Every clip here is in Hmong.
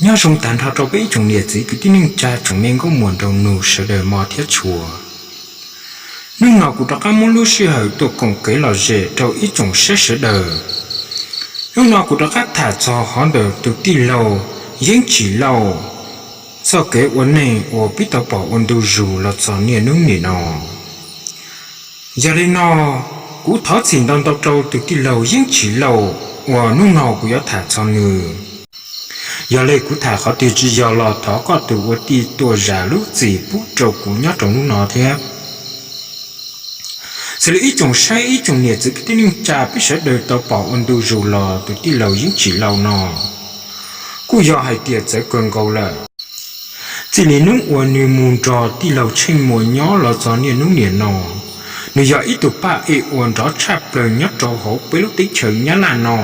Nyob zoo tag nrho rau peb ib tsoom niam txiv kwv tij neej tsa tsoom me nkauj muam nraug nus sawv daws hmov thiab tshua. Hnub no kuv rov qab muab lub sij hawm tuaj koom kev lom zem rau ib tsoom saib sawv daws. Hnub no kuv rov qab tham txog hov ntawm tus tij laug Yeeb Tsim Lauj txoj kev ua neej uas peb tau pom ua ntu zus los txog niaj hnub nim no. Yog li no, kuv thov txim ntau ntau rau tus tij laug Yeeb Tsim Lauj uas hnub no kuv yuav tham txog nws. Yog li kuv tham qhov twg tsis yog los thov koj tus ua tij tuaj zam lub txim pub rau kuv nyob rau hnub no thiab. Xws li ib tsoom saib ib tsoom niam txiv kwv tij neej tsa peb sawv daws tau pom ua ntu zus los tus tij laug Yeeb Tsim Lauj no kuj yog hais tias txawv kawg nkaus lawm. Txij li hnub uas nws mus nrog tij laug Tsheej Muas nyob los txog niaj hnub nim no, nws yog ib tug paj ej uas nrov tshaj plaws nyob rau hauv peb lub teb chaws Nyab Laj no.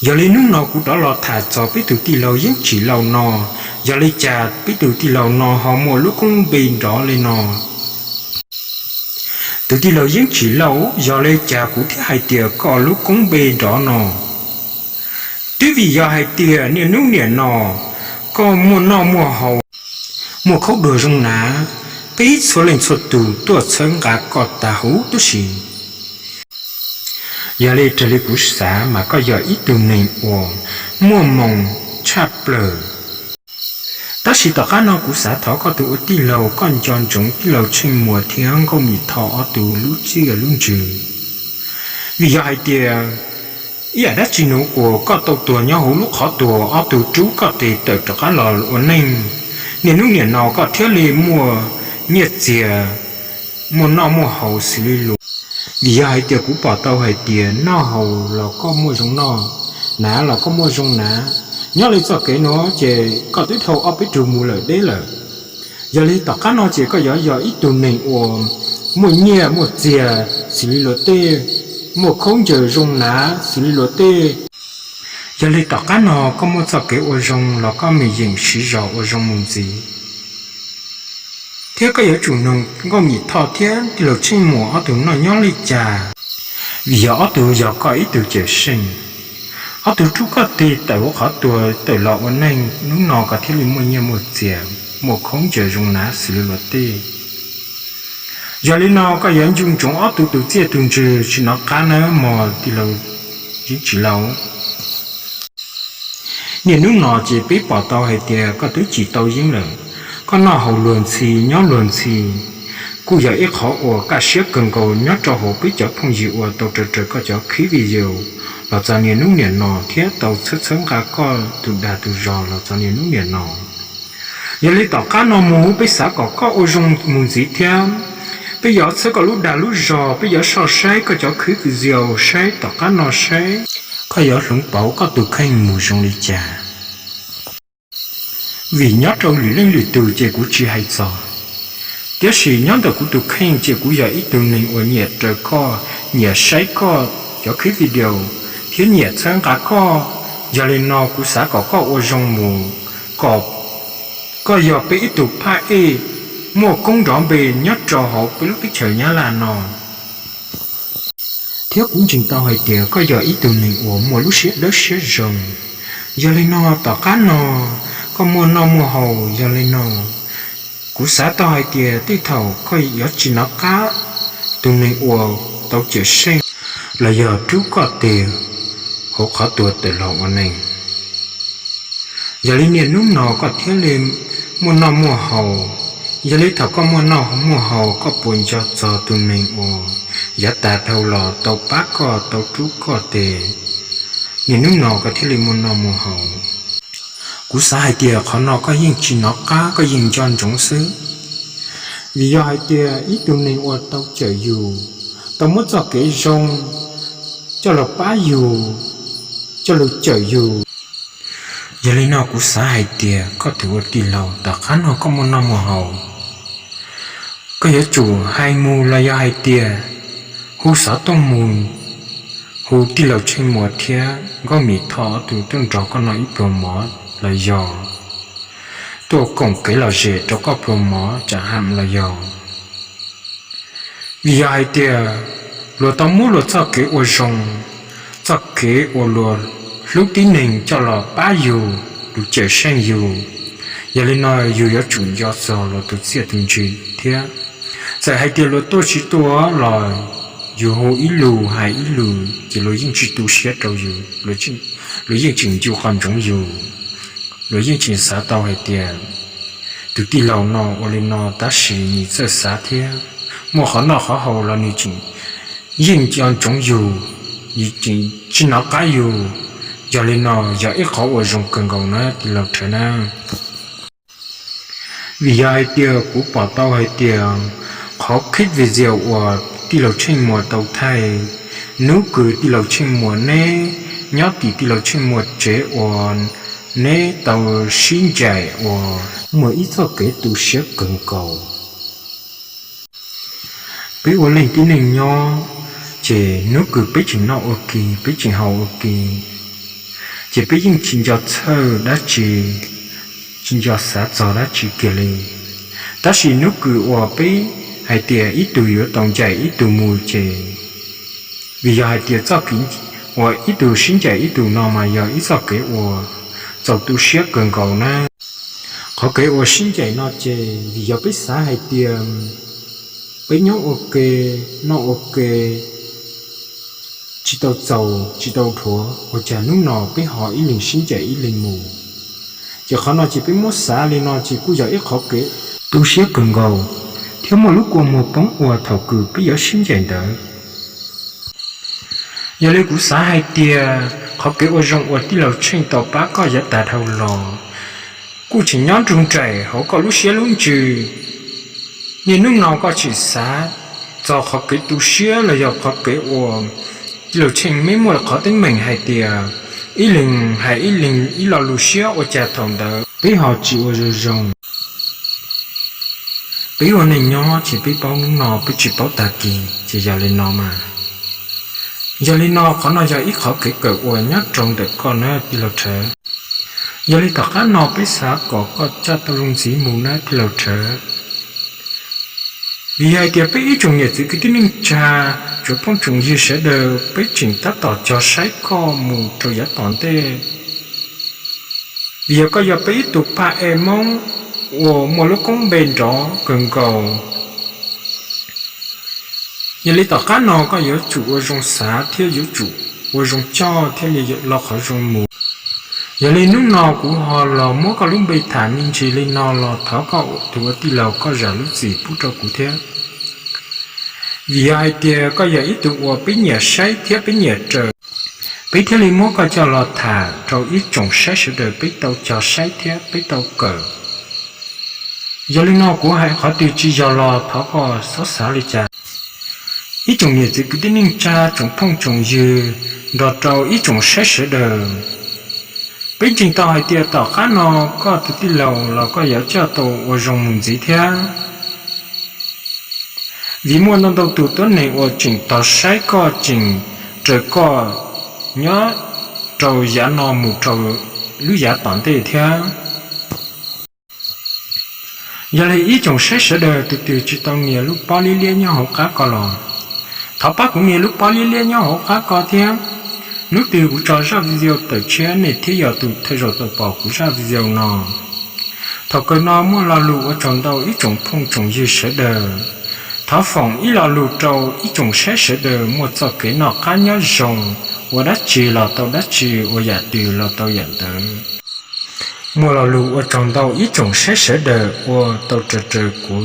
Yog li hnub no kuv rov los tham txog peb tus tij laug Yeeb Tsim Lauj no, yog li cas peb tus tij laug no ho muaj lub koob npe nrov li no? Tus tij laug Yeeb Tsim Lauj, yog li cas kuv thiaj hais tias koj lub koob npe nrov no? Twb vim yog hais tias niaj hnub nim no koj muaj noj muaj haus, muaj khaub dua zoo hnav, peb txhua leej txhua tus tuaj txhawb nqa koj tas huv tib si. Yog li raws li kuv xav mas koj yog ib tug neeg uas muaj moo tshaj plaws. Tab sis tom qab no kuv xav thov koj tus ua tij laug koj nco ntsoov tij laug Tsheej Muas thiab Nkauj Mim Thoj ob tug lub txiaj lub ntsig. Vim yog hais tias ib yam dab tsi nws uas koj tau tuag nyob hauv lub qhov tuag, ob tug rub koj tes tawm rov qab los ua neej, niaj hnub nim no koj thiaj li muaj nyiaj txiag, muaj noj muaj haus xws li luag. Vim yog hais tias kuv pom tau hais tias noj haus los koj muaj zoo noj, hnav los koj muaj zoo hnav, nyob li txoj kev no ces koj twb dhau ob peb tug mus lawm deb lawm. Yog li tom qab no ces koj yuav yog ib tug neeg uas muaj nyiaj muaj txiag xws li luag tej, muaj khaub ncaws zoo hnav xws li luag tej. Yog li tom qab no koj muaj txoj kev ua zoo los koj mam yeem siv zog ua zoo mus ntxiv. Thiab koj yuav tsum nug Nkauj Mim Thoj thiab tij laug Tsheej Muas ob tug noj nyob li cas, vim yog ob tug yog koj ib tug cawm seej. Ob tug rub koj tes tawm hauv qhov tuag tawm los ua neej, hnub no koj thiaj li muaj nyiaj muaj txiag, muaj khaub ncaws zoo hnav xws li luag tej. Yog li no koj yuav nco ntsoov ob tug tus txiaj tus ntsig tsis nov qab nawb mog tij laug Yeeb Tsim Lauj. Niaj hnub no ces peb pom tau hais tias koj twb tsis tau yeeb lawm, koj noj haus luag ntxhi nyob luag ntxhi, kuj yog ib qhov uas kaj siab kawg nkaus nyob rau hauv peb cov phooj ywg uas tau raws raws koj cov clip video los txog niaj hnub niam no thiab tau txhawb txhawb nqa koj tus dag tus zog los txog niaj hnub niam no. Yog li tom qab no mus peb xav kom koj ua zoo mus ntxiv thiab, peb yuav txhawb koj lub dag lub zog, peb yuav soj saib koj cov clip video saib tom qab no saib koj yuav hloov pauv koj tus kheej mus zoo li cas. Vim nyob rau lwm leej lwm tus ces kuv tsis hais txog, tiam sis nyob ntawm kuv tus kheej ces kuv yog ib tug neeg uas nyiam raws koj, nyiam saib koj cov clip video, thiab nyiam txhawb nqa koj. Yog li no kuv xav kom koj ua zoo mus, kom koj yog peb ib tug phaj ej muaj koob nrov npe nyob rau hauv peb lub teb chaws Nyab Laj no. Thiab kuv ntseeg tau hais tias koj yog ib tug neeg uas muaj lub siab dawb siab zoo. Yog li no tom qab no koj muaj noj muaj haus, yog li no kuv xav tau hais tias tej thaum koj yuav tsis nov qab tus neeg uas tau cawm seej los yog rub koj tes hauv qhov tuag tawm los ua neeg. Yog li niaj hnub no koj thiaj li muaj noj muaj haus. Yog li thaum koj muaj noj muaj haus koj puas nco txog tus neeg uas yav tas dhau los tau pab koj tau rub koj tes, niaj hnub no koj thiaj li muaj noj muaj haus? Kuv xav hais tias qhov no koj yeej tsis nov qab, koj yeej nco ntsoov xwb. Vim yog hais tias ib tug neeg uas tau cawm yus, tau muab txoj kev zoo coj los pab yus, coj los cawm yus. Yog li no kuv xav hais tias koj tus ua tij laug tom qab no koj muaj noj muaj haus, koj yuav tsum hais mus los yog hais tias hu xov tooj mus, hu tij laug Tsheej Muas thiab Nkauj Mim Thoj ob tug tuaj nrog koj noj ib pluag mov los yog tuaj koom kev lom zem rau koj pluag mov tsam ham los yog. Vim yog hais tias luag tau muab luag txoj kev ua zoo, txoj kev uas luag hlub tib neeg coj los pab yus, tus cawm seej yus. Yog li no yus yuav tsum nco txog luag tus txiaj tus ntsig thiab. Txawm hais tias luag tuaj tsis tuaj los yus hu ib lus hais ib lus ces luag yeej tsis tu siab rau yus, luag yeej tseem ncu qhov ntsoov yus, luag yeej tseem xav tau hais tias tus tij laug no ua li no tab sis nws txawj xav thiab, muaj qhov noj qhov haus los nws tseem yeej nco ntsoov yus, nws tseem tsis nov qab yus. Yog li no yog ib qhov uas zoo kawg nkaus na tij laug Rhawv na. Vim yog hais tias kuv pom tau hais tias qhov clip video uas tij laug Tsheej Muas tau thaij, hnub kws tij laug Tsheej Muas neb nyob tim tij laug Tsheej Muas tsev uas neb tau sib ncaim uas muaj ib txoj kev tu siab kawg nkaus. Peb ua leej tib neeg nyob, ces hnub kws peb tseem noj ua ke, peb tseem haus ua ke, ces peb yeej tsis nco txhawj dab tsi, tsis nco xav txog dab tsi kiag li. Tab sis hnub kws uas peb hais tias ib tug yuav tau ncaim ib tug mus ces, vim yog hais tias txoj kev uas ib tug sib ncaim ib tug no mas yog ib txoj kev uas txaus tu siab kawg nkaus na. Qhov kev uas sib ncaim no ces vim yog peb xav hais tias peb nyob ua ke, noj ua ke, tsis tau txaus tsis tau dhuav, ua cas hnub no peb ho ib leeg sib ncaim ib leeg mus. Ces qhov no ces peb muab xav li no ces kuj yog ib qhov kev tu siab kawg nkaus, thiab muaj lub kua muag poob ua thaum kws peb yuav sib ncaim ntawd. Yog li kuv xav hais tias qhov kev ua zoo uas tij laug Tsheej tau pab koj yav tas dhau los kuj tseem nyob nrug nraim hauv koj lub siab lub ntsws. Niaj hnub no koj tseem xav txog qhov kev tu siab los yog qhov kev uas tij laug Tsheej meb muaj qhov teeb meem hais tias ib leeg hais ib leeg ib lo lus siab ua cas thaum ntawd peb ho tsis ua zoo zoo. Peb ua neej nyob ces peb paub hnub no peb tsis paub tag kis ces yog li no mas. Yog li no qhov no yog ib qhov kev kawm uas nyob rau ntawm koj na tij laug Rhawv. Yog li tom qab no peb xav kom koj coj tau zoo ntxiv mus na tij laug Rhawv. Vim yog hais tias peb ib tsoom niam txiv kwv tij neej tsa, tsoom phooj tsoom ywg sawv daws peb tseem tab tom cog saib koj mus rau yav tom ntej. Vim yog koj yog peb ib tug paj e Hmoob uas muaj lub koob npe nrov kawg nkaus. Yog li tom qab no koj yuav tsum ua zoo xav thiab yuav tsum ua zoo coj thiaj li los qhov zoo mus. Yog li hnub no kuv ho los muab koj lub npe tham me ntsis li no los thov koj tus ua tij laug koj zam lub txim pub rau kuv thiab. Vim yog hais tias koj yog ib tug uas peb nyiam saib thiab peb nyiam raws, peb thiaj li muab koj coj los tham rau ib tsoom saib sawv daws peb tau cog saib thiab peb tau kawm. Yog li no kuv hais qhov twg tsis yog los thov koj txhob xav li cas. Ib tsoom niam txiv kwv tij neej tsa tsoom phooj tsoom ywg nrog rau ib tsoom saib sawv daws, peb ntseeg tau hais tias tom qab no koj tus tij laug los koj yuav coj tau ua zoo mus ntxiv thiab. Vim muaj ntau ntau tus tuab neeg uas tseem tos saib koj tseem raws koj nyob rau yav no mus rau lub yav tom ntej thiab. Yog li ib tsoom saib sawv daws tus twg tsis tau nias lub pob liab liab nyob hauv qab ko los, thov pab kuv nias lub pob liab liab nyob hauv qab ko thiab. Hnub twg kuv tso zaj video tawm tshiab nej thiaj yog tus thawj zaug tau pom kuv zaj video no. Thaum kawg no muaj lo lus ua tsaug ntau ib tsoom phooj tsoom ywg sawv daws. Thov foom ib lo lus rau ib tsoom saib sawv daws muaj txoj kev noj qab nyob zoo, ua dab tsi los tau dab tsi, ua yam twg los tau yam ntawd. Muaj lo lus ua tsaug ntau ib tsoom saib sawv daws uas tau raws raws kuv